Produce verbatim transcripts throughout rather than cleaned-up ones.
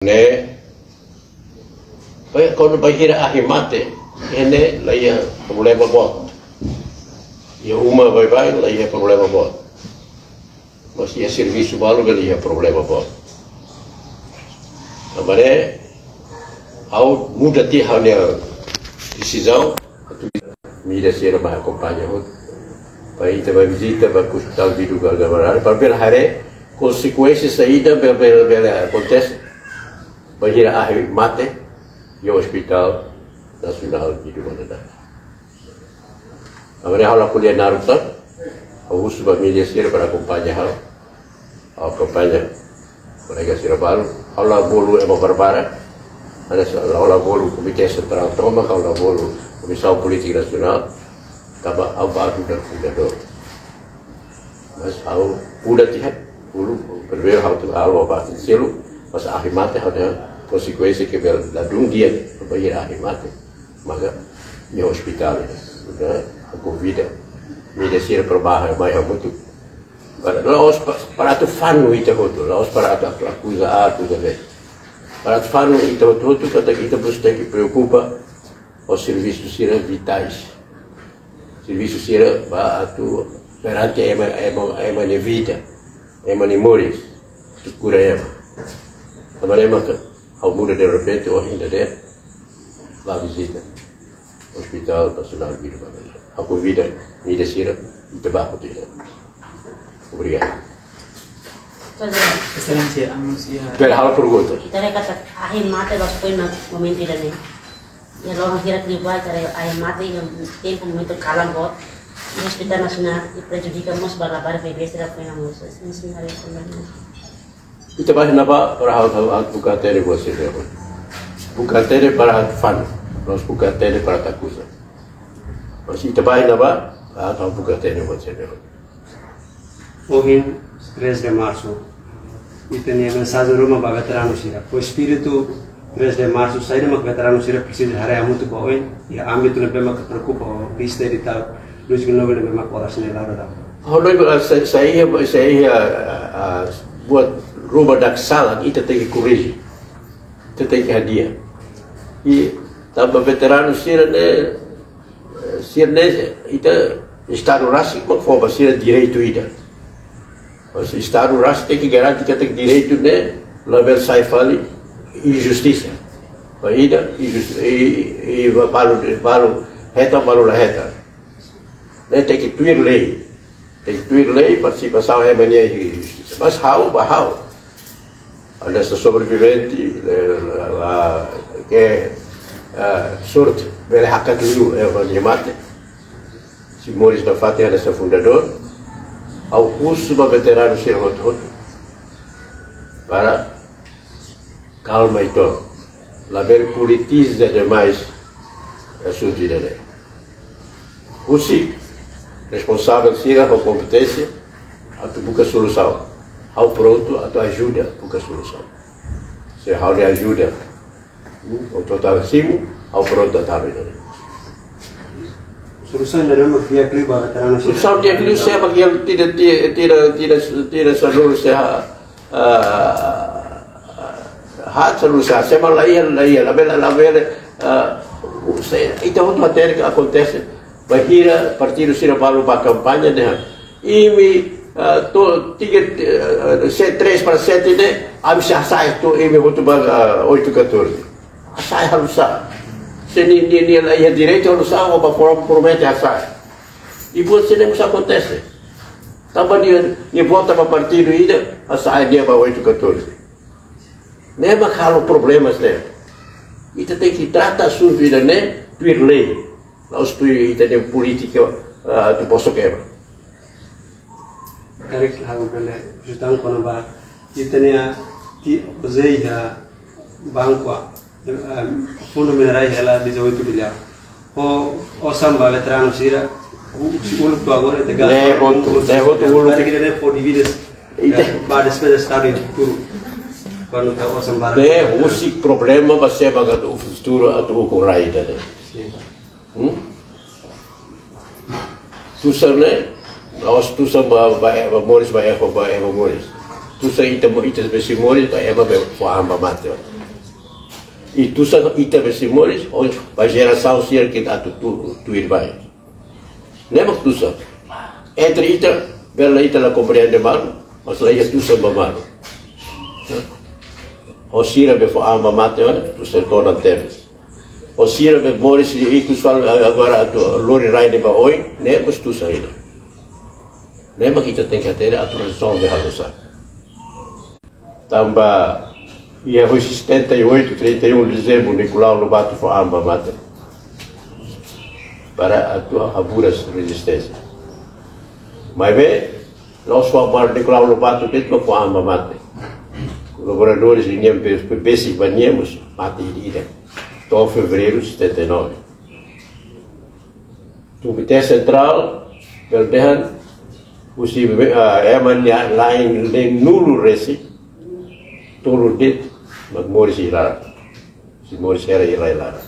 Ne'e, bainhira ahi mate, ne'e la iha problema boot. Iha uma baibain la iha problema boot. Mas iha servisu balu bele iha problema boot. Tanba ne'e, ha'u muda tiha ha'u-nia desizaun, atu mídia sira mai akompaña hotu. Para ita bá vizita ba Hospital Guido Valadares, para bele haree konsekuénsia saida bele, bele, bele akontese bainhira ahi mate iha Hospital Nasionál Guido Valadares. Agora ha'u la ko'alia naruk tan, ha'u husu ba mídia sira para akompaña ha'u. Ha'u akompaña kolega sira balu, ha'u la bolu ema barbarak, ha'u la, ha'u la bolu Komité Sentrál tomak, ha'u la bolu Komisaun Polítika Nasionál, tanba ha'u balu ida fundadór. Mas ha'u muda tiha, uluk, primeiru ha'u atu halo ba fatin seluk, mas ahi mate ha'u dehan konsekuénsia ke bele ladún di'ak bainhira ahi mate. Maka iha ospitál, ne'e, ha'u konvida mídia sira para bá mai hamutuk. Para, la'ós pa-, para atu fanu ita hotu, la'ós para atu, atu akuza A, akuza B. Para atu fanu ita hotu-hotu, katak ita mós tenke preokupa ho servisu sira vitais. Servisu sira ba atu garante ema, ema, ema nia vida, ema nia moris, atu kura ema. Tanba ne'e maka ha'u muda derrepente, ohin ida-ne'e bá vizita Hospital Nasionál Guido Valadares. Ha'u konvida mídia sira, ita bá hotu ida. Obrigadu. Exelénsia, anunsia. Bele halo pergunta. Ita haree katak ahi mate la'ós foin iha momentu ida-ne'e. Iha loron hirak liubá ita haree ahi mate iha tempu momentu kalan boot. Iha Hospital Nasionál, i prejudika mós ba labarik bebé sira foin iha moris. Ita bá iha ne'ebá para ha'u, ha'u, ha'u buka hatene buat sira-ne'e. Buka hatene para ha'u fanu, la'ós buka hatene para atu akuza. Mas ita bá iha ne'ebá, ha'u, ha'u buka hatene buat sira-ne'e. Ohin, três de março, ita-nia mensajen ruma ba veteranu sira. Ho espíritu três de março, saida mak veteranu sira presiza haree hamutuk ba oin, iha ámbitu ne'ebé mak preokupa ho lista editál dois mil e nove ne'ebé mak oras ne'e la'o daudaun. Ha'u hanoin, ah, sa-, saida, saida, ah, ah, buat ruma dak sala, ita tenke korrije. Ita tenke hadi'a. I tanba veteranu sira-ne'e, eh, sira-ne'e, ita Estadu rasik mak fó ba sira direitu ida. Mas Estadu rasik tenke garante katak direitu ne'e labele sai fali injustisa. Ba ida, injus-, i, i, i ba balu, balu hetan, balu la hetan. Ne'e tenke tuir lei. Tenke tuir lei, partisipasaun ema nian iha justisa. Mas ha'u, ba ha'u, hanesan sobrevivente, eh, la, la, ke, eh, sorte bele hakat liu ema nia mate. Sei moris nafatin hanesan fundadór. Ha'u husu ba veteranu sira hotu-hotu para kalma uitoan. Labele politiza demais asuntu ida-ne'e. Husik responsavel sira ho kompeténsia atu buka solusaun. Ha'u prontu atu ajuda buka solusaun. Se ha'u-nia ajuda, hmm, ho totál simu, ha'u prontu atu halo ida-ne'e. Solusaun ida-ne'e mak di'ak liu ba veteranu sira. Solusaun di'ak liu, se mak iha, tidak, tidak, tidak, tidak solusaun, se ha-, ah, haat solusaun, se mak la iha, la iha, labele, labele, ah, se, ita hotu hatene ke akontese, bainhira partidu sira balu bá kampaña dehan, imi, ah, to, tiga, ah, se três para sete ne'e, ami sei hasa'e imi hotu ba, ah, oito catorze. Hasa'e halo sá? Se nia, nia, nia la iha direitu halo sá, o ba pro-, promete hasa'e. I buat sira-ne'e mós akontese. Tanba nia, nia vota ba partidu ida, hasa'e nia ba oito catorze. Ne'e mak halo problema sira. Ita tenke trata asuntu ida-ne'e tuir lei. La'ós tuir ita-nia polítika, ah, atu bosok ema. Karik ha'u bele ajuda kona-ba ita-nia ti ozei ya banku, ah, em, fundu minerais hela dezoito bilhão. Ho osan ba veteranu sira, u-, uluk to'o agora ita gasta. Ne'e hotu, ne'e hotu uluk. Karik ida-ne'e fó dividendu, ita, eh, ba despeza Estadu iha futuru. Kuandu ita osan ba. Ne'e husik problema ba sira atu futuru atu ukun rai ida-ne'e. Sin. Hmm? Tusan ne'e, la'ós tusan ba, ba, ba moris, ba Evo, ba Evo moris. Tusan ita mo, ita be sei moris, ba ema be fó an ba mate. I tusan ita be sei moris, hodi ba jerasaun sira ke atu tu, tuir ba. Ne'e mak tusan. Entre ita, bele ita la komprende malu, mas la iha tusan ba malu. Ho sira be fó an ba mate, ona, tusan todan tebes. Ho sira be moris ikus fali agora atu lori rai ne'e ba oin, ne'e mós tusan ida. Ne'e mak ita tenke hatene atu rezolve halo sá. Tanba iha husi setenta e oito, trinta e um de dezembro, Nicolau Lobato fó an ba mate. Para atu haburas rezisténsia. Maibé, la'ós fó ba Nicolau Lobato de'it mak fó an ba mate. Kolaboradores nian be, be, besik ba nia mós mate ida-idak. To'o fevereiru setenta e nove. Komité Sentrál, bele dehan, husi, ah, ema nia na'in-nulu resin, tolu de'it mak moris iha laran. Sei moris hela iha rai laran.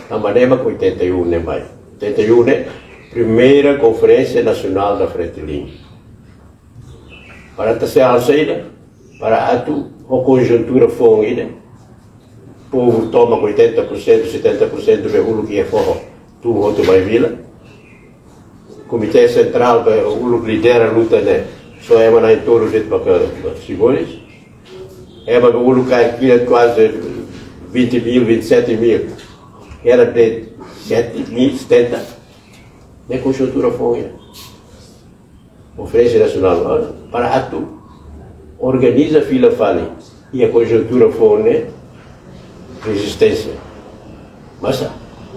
Tanba ne'e mak oitenta e um ne'e mai. Oitenta e um ne'e, primeira Conferência Nacional da Fretilin. Para atu sei halo saida, para atu ho konjuntura foun ida. Povu tomak oitenta por cento, setenta por cento be uluk iha foho, tun hotu mai vila. Komité Sentrál be uluk lidera luta ne'e, só ema na'in-tolu de'it maka, maka sei moris. Ema be uluk kaer kilat kuaze vinte mil, vinte e sete mil. Hela de'it sete mil, setenta. Ne'e konjuntura foun ida. Konferénsia Nasionál, ah, para atu organiza fila fali iha konjuntura foun ne'e rezisténsia. Mas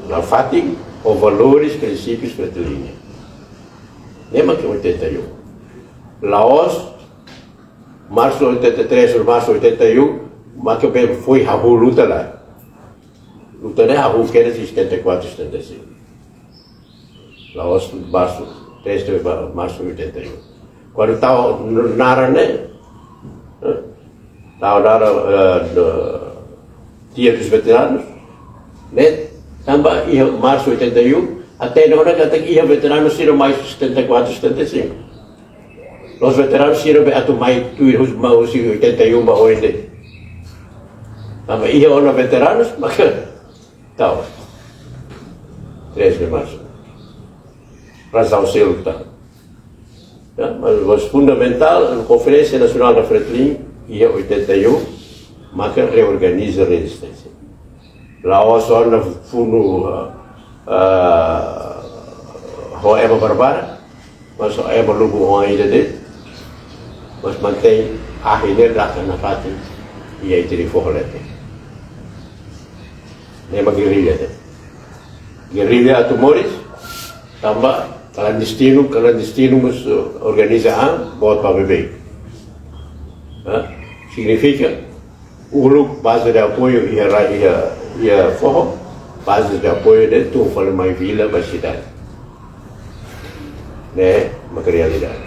nafatin ho valores, prinsípius, Fretilin nian. Ne'e mak oitenta e um. La'ós, março oitenta e três, março oitenta e um, mak be foin hahú luta lae. Luta ne'e hahú kedas setenta e quatro, setenta e cinco. La'ós março, três de ba-, março oitenta e um. Kuandu tau naran ne'e, eh, tau naran, eh, do, Dia dos Veteranos, ne'e, tanba iha março oitenta e um, até agora katak iha veteranu sira mai setenta e quatro, setenta e cinco. La'ós veteranu sira be atu mai tuir husi, mai husi oitenta e um ba oin de'it. Tanba iha ona veteranus, maka tau. Três de março. Razaun seluk tan. Ya, mas, mas fundamentál, Konferénsia Nasionál da Fretilin, iha oitenta e um, maka reorganiza rezisténsia. La'ós ona funu, ah, ah, ho ema barbarak, mas ho ema lubun oan ida de'it, mas mantein ahi ne'e daka nafatin iha ita-nia foho leten. Ne'e mak gerrilla ne'e. Gerrilla atu moris, tanba klandestinu, klandestinu mós, eh, organiza an, boot ba beibeik. Ha? Signifika, uluk baze de apoiu iha ra-, iha, iha foho, baze de apoiu de'it tun fali mai vila, mai sidade. Ne'e mak realidade.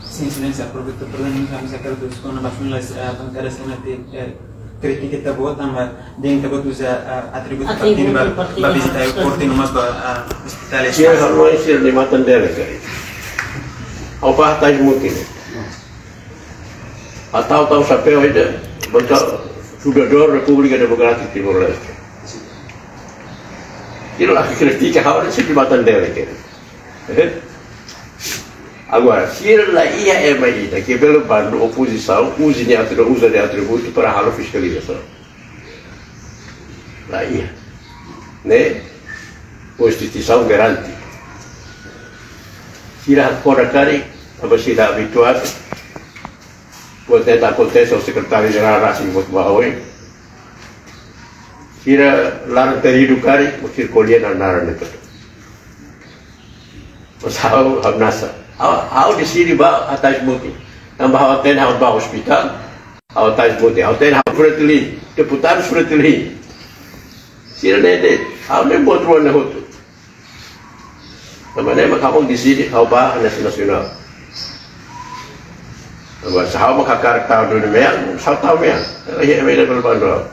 Sin, Exelénsia, aproveita oportunidade, kami sa kala dus kona ba funu las, eh, bankada sira ne'e, eh, kritika ita-boot, tanba dehan ita-boot uza, eh, atributu partidu ba, ba vizita aeroportu no mós ba, eh, ospitál. Sira hanoin sira-nia matan-delek karik. Ha'u ba tais mutin. Ha'u tau, tau xapeu ida, banka Fundadór Repúblika Demokrátika Timor-Leste. Sira la kritika ha'u de'it, sira-nia matan-delek karik. Agora, sira la iha ema ida ke bele bandu opozisaun, uza nia atribu-, uza nia atributu para halo fiskalizasaun. La iha. Ne'e Konstituisaun garante. Sira hakfodak karik, tanba sira abituadu. Kuandu akontese ho Sekretáriu Jerál rasik, buat ba oin. Sira laran feridu karik, sira ko'alia naran-naran ne'e. Mas ha'u, ha'u hamnasa. Ha'u, ha'u deside ba tais mutin. Tanba ha'u hatene ha'u ba ospitál. Ha'u tais mutin. Ha'u hatene ha'u Fretilin. Deputadu Fretilin. Sira ne'e de'it. Ha'u ne'e buat rua ne'e hotu. Tanba ne'e mak ha'u deside ha'u ba hanesan nasionál. Tanba se ha'u mak hakarak tau duni mean, ha'u tau mean. Ha'u iha mean bele bandu ha'u.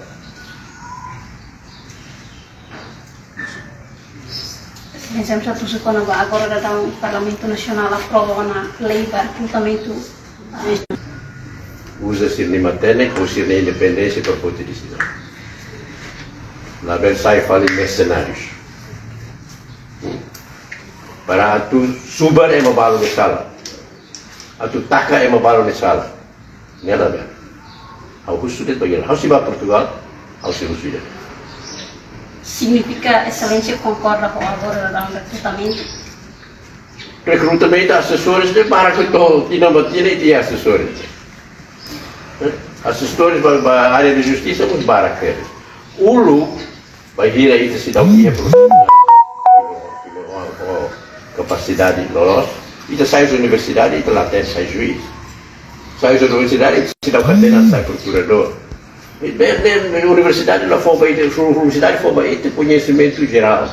Exelénsia, ita sei husu kona-ba agora daudaun Parlamentu Nasionál aprova ona lei ba rekrutamentu Uza sira-nia matenek ou sira-nia independénsia para foti desizaun. Labele sai fali mersenárius. Para atu subar ema balu nia sala. Atu taka ema balu nia sala. Ne'e labele. Ha'u husu de'it ba ema. Ha'u sei ba Portugal, ha'u sei husu ida. Signifika Exelénsia konkorda ho agora dalam rekrutamentu? Rekrutamentu asesores ne'e barak hotu, tinan ba tinan iha asesores. Eh, asesores ba, ba área de justisa mós barak. Uluk, bainhira ita seidauk iha profisionál ho kapasidade loloos, ita sai universidade, ita la hatene sai juís. Sai universidade, ita seidauk hatene sai prokuradór. Ne'e, ne'e, ne'e universidade la fó ba ita, universidade fó ba ita koñesimentu jerál.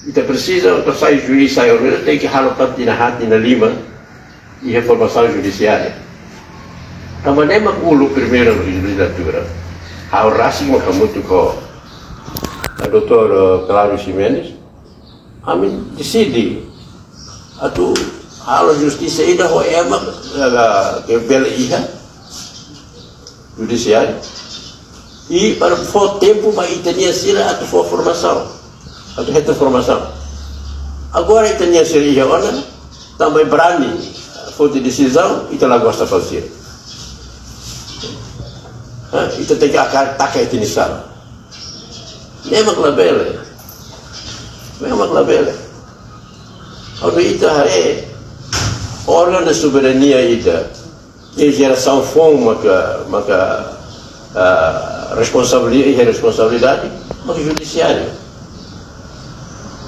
Ita presiza, atu sai juís, sai organizasaun, tenke halo tan tinan haat, tinan lima, iha formasaun judisiária. Tanba ne'e mak uluk primeira lejizlatura, ha'u rasik mak hamutuk ho, eh, doutór, eh, Claudio Ximenes, ami deside atu halo justisa ida ho ema, eh, ke bele iha judisiáriu. I para fó tempu ba ita-nia sira atu fó formasaun, atu hetan formasaun. Agora ita-nia sira iha ona, tanba brani foti desizaun, ita la gosta fali sira. Ha, ita tenke hakarak taka ita-nia sala. Ne'e mak labele. Ne'e mak labele. Kuandu ita haree órgaun de soberania ida, i jerasaun foun maka, maka, ah, responsabili-, iha responsabilidade, maka judisiáriu.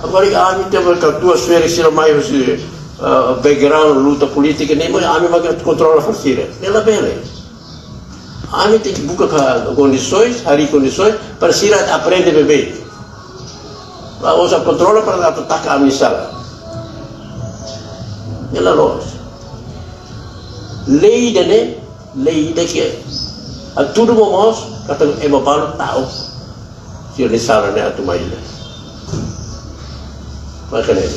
Agora, ami tenke katuas ferik sira mai husi, ah, background luta polítika ne'e, mas ami maka kontrola fali sira. Ne'e labele. Ami tenke buka ka kondisoens, harii kondisoens, para sira aprende beibeik. La'ós atu kontrola para atu taka ami-nia sala. Ne'e la loos. Lei ida-ne'e, lei ida ke hatudu momoos, katak ema balu ta'uk sira-nia sala ne'e atu mai ida. Maka ne'e.